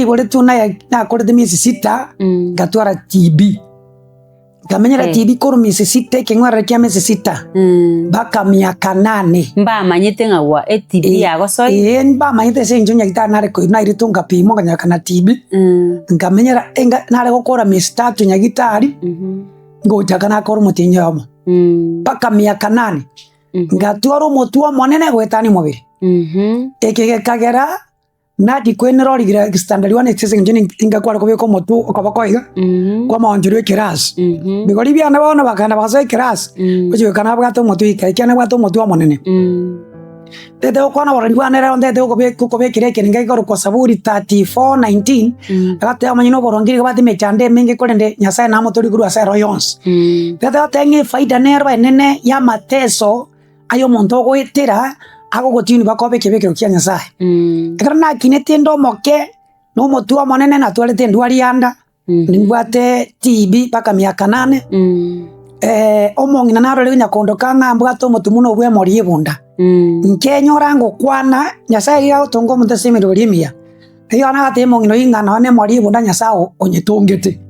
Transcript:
naiboretwe naye nakorete miezi sita, ngatwara TB. Nkamenyera TB korwa miezi sita, ekeng'werero kia miezi sita, mpaka miaka nane. Mbamanyete ng'a gwa eTB yagosoire? Ee, mbamanyete ase eng'encho nyagetari nare koirwa nairetwe nkapimwa nkanyorekana TB, nkamenyera enga nare gokora miezi tatu nyagetari, ngochaka nakora omotienyi oyomo, mpaka miaka nane. Ngatwara omotwe omonene goetania omobere. Eke gekagera Nadikwenera origire standard one ase eng'encho ningakware kobeka omotwe okoboko iga, kwamaonchorwa ekerasi. Bigori biane bono bakagenda bagasoa ekerasi, gochia goika nabwate omotwe ika, ekiagera nabwate omotwe omonene. Ntagete gokwana oborori bwane rero ntagete gokobe gokobekera ekerengo gekorokwa Saburi 34:19, egoteba omonyene oboronge nigo abwate emechando emenge korende Nyasaye namotorie korwa ase ero yonsi. Ntagete goteba ng'a efaida nero enene y'amateso. Aye omonto ogoetera agogotiini bakobe ekebekero kia Nyasae. Ekero nakinete inde omoke, na omotwe omonene natwarete endwari ya nda, nimbwate TB mpaka miaka nane, omong'ina narorire nyakondoka ng'a mbwate omotwe buna obwa emori y'ebunda. Nkenyora ngokwana, Nyasae riria agotonga omonto ase emeroberi emiya, riria nagatebia omong'ina oyio ng'a nonye nemori y'ebunda Nyasae onyetongete.